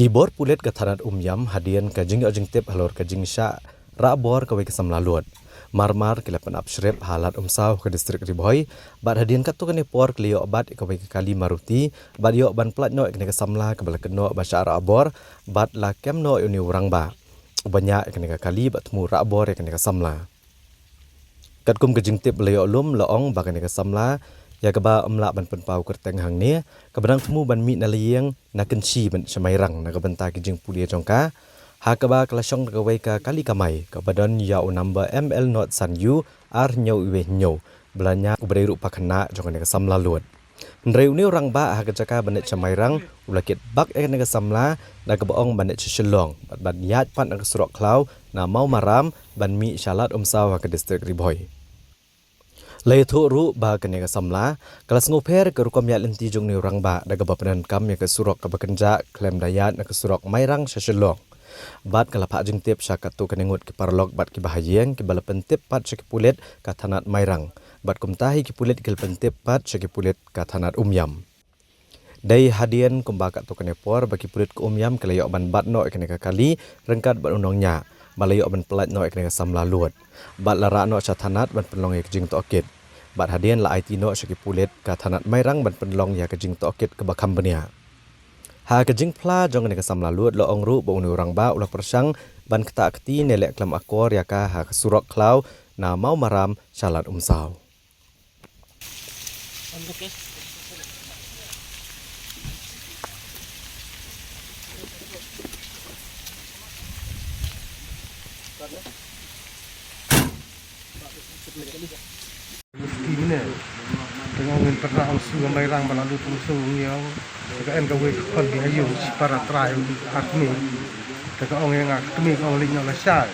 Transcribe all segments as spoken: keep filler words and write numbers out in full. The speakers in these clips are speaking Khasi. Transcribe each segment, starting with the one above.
Ki bor pulit ka thanat Umiam hadien ka jingïoh jingtip halor ka jingshah rah bor kawei ka samla lud. Marmar ki la pynap shrip ha Lad Umsaw ka distrik Ri Bhoi, bad hadien katto katne por ki la ïoh bat ïa kawei ka kali Maruti, bad ïoh ban pyllait noh ïa kane ka samla kaba la kynnoh ba shah rah bor, bad la kem noh ïa une u rangbah uba ñiah ïa kane ka kali bad thmu rah bor ïa kane ka samla. Katkum ka jingtip la ïoh lum, la ong ba kane ka samla ïa kaba ym lah ban pynpaw kyrteng hangne, kaba dang thmu ban mih na la ïing na Kynshi ban sha Mairang na ka bynta ki jingpule jong ka, ha kaba ka la shong da kawei ka kali kamai kaba don ïa u number M L not san U ar hynñiew wei hynñiew, ba la ñiah u ba dei ruh pa khynnah jong kane ka samla lud. Hynrei une u rangbah ha ka jaka ban leit sha Mairang u la kit bak ïa kane ka samla da kaba ong ban leit sha Shillong, bad ban ïaid pat na ka surok khlaw na Mawmaram ban mih sha Lad Umsaw ha ka distrik Ri Bhoi. La ïathuh ruh ba kane ka samla ka la sngewpher ka rukom ïaid lynti jong une u rangbah da kaba pyndonkam ïa ka surok kaba kynjah khlem da ïaid na ka surok Mairang sha Shillong. Bad ka la phah jingtip sha katto katne ngut ki paralok bad ki bahaïing, kiba la pyntip pat sha ki pulit ka thanat Mairang. Bad kumta hi ki pulit ki la pyntip pat sha ki pulit ka thanat Umiam. Dei hadien kumba katto katne por ba ki pulit ka Umiam ki la ïoh ban bat noh ïa kane ka kali ryngkat bad u nongñiah, ba la ïoh ban pyllait noh ïa kane ka samla lud, bad la rah noh sha thanat ban pynlong ïa ka jingtohkit. Bad hadien la aiti noh sha ki pulit ka thanat Mairang ban pynlong ïa ka jingtohkit kaba kham bniah. Ha ka jingphla jong kane ka samla lud la ong ruh ba une u rangbah u la pyrshang ban ktah kti ne leh khlem akor ïa ka ha ka surok khlaw na Mawmaram sha Lad Umsaw. Ki mene, teng ong ngin pynrah ong shu ha Mairang ba la lut ong shu ong ïa ong. Te ka en kawei ka khon ki ha ïing shipara trai ong ki ar kmie. Te ka ong ïa nga ka kmie ka ong leit noh lashai.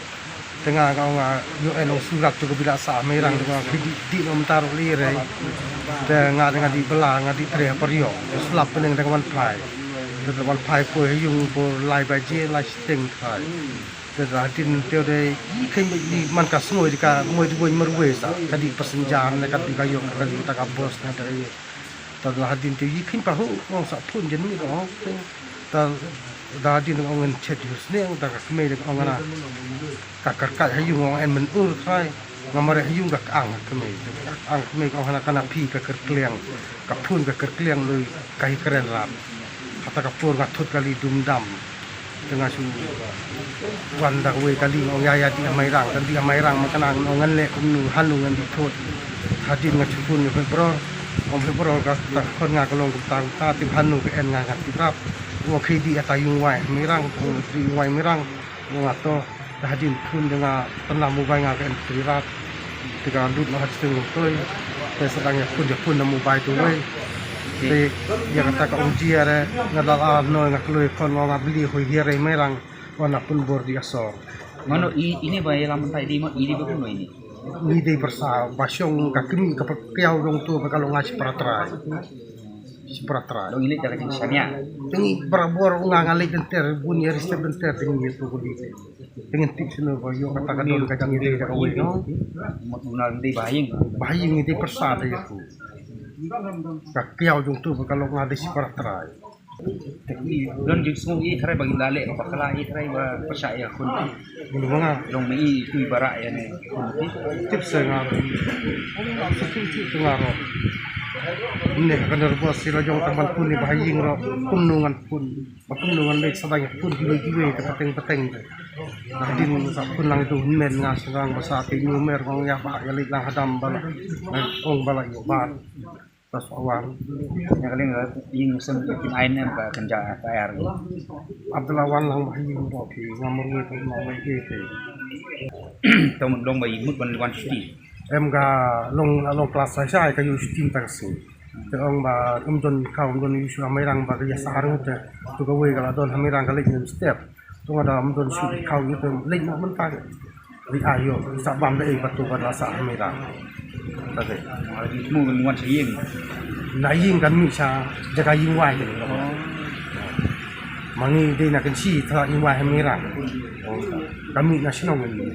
Te nga ka ong nga ïoh en ong shu rat tu ka bi la sah ha Mairang te ka ong ki dih dih noh mynta ruh lei rei. Te nga te nga dih bylla nga dih trei ha pariok. Te slap pyneng te ka wan phai. Te ka wan phai poi ha ïing por lai baje lai shiteng phai. Te da hadien te de i kheiñ ba i man ka sngew de ka moi de wei marwei sa ka dih passenger ne ka dih ka ïoh ka dih ta ka bus ne da. Te da hadien te i kheiñ pa hu ong sa phone jen mi ong te. Te da hadien ong en chet yu sneng da ka kmei de ong na ka kyrkai ha ïung ong en men ur trai. Nga mareh ha ïung ka kang ha kmei. Ka kang ha kmei ka ong hana kana phi ka kyrkliang. Ka phone ka kyrkliang lui ka hi kren rat. Kata ka por nga thut kali dum dam. Te nga shu wan da kawei kali nga ong ïa ïa dih ha Mairang, kan dih ha Mairang ma kana nga ong ngan leh kumno hanu ngan dih thut. Hadien nga shu phone ïa Phebrol. Ong Phebrol kata khon nga ka long kumta kumta tip hanu ka en nga ngan tip rap. Ong khie dih ïa ta ïung wai ha Mairang, ong dih ïung wai Mairang. Ong nga to. Te hadien phone da nga pynlam mobile nga ka en tri rat. Te ka lut noh ha sting toi. Te sa dang ïa phone ïa phone na mobile tu wei. Te ïa kata ka ong jia re nga da la noi nga kloi khon nga nga bli hoi hia re Mairang. Wan na pun bor di asor. Mano i ini ba ïa lam tai di mo ini ba kuno ini. Ni dei pyrsa ba shong ka kmie ka pyrkiaw dong tu ba ka long nga shipara trai. Shipara trai. Dong ini da ka jingshania. Tengi barabor nga nga leit denter bun ïa ristep denter tengi ïa tu kuli. Tengen tip sino ba ïoh kata ka don ka jingïadei da kawei no. Mut guna dei bahaïing. Bahaïing dei pyrsa da ïa tu. Ka kiaw jong tu ba ka long nga dei shipara trai. Don jingsngew i trai ba ngi la leh ka bakla i trai ba pyrsa ïa khun. Bun ba nga. Long me i tu i barak ïa ne khun ti. Tip se nga. Sa tu tu tu nga ro. Ne ka nervous si la jong tang ban pun ni bahaïing ro. Kumno ngan pun. Ba kumno ngan leit sa dang pun kiwei kiwei te pateng pateng te. Hadien sa pun lang itu hynmen nga syrang ba sa te numer kong ïa ba ïa leit lang hadam ba la. Ong ba la ïoh ba. Pas awan. Ïa ka liang ïing sem kin ai ne ba kynja ka air. Abdullah wan lang ba ïing ba ki nga murwe tu ma wei ke te. Tong dong ba i mut ban wan shuti. Em ka long long klas sa sha ka yu shuti ta ka sing. Te ong ba um don ka um don yu shu ha Mairang ba ka ïa sa arngut te. Tu kawei ka la don ha Mairang ka leit ngam step. Tu nga da um don shu ka yu te leit na mynta. Ri ayo sa bam da ei ba tu ba la sa ha Mairang. Ta te. Mu ngan wan sa ïing. Na ïing kan mih sa jaka ïing wai te. Ma ngi dei na Kynshi thala ïing wai ha Mairang. Kan mih na shnong ngi.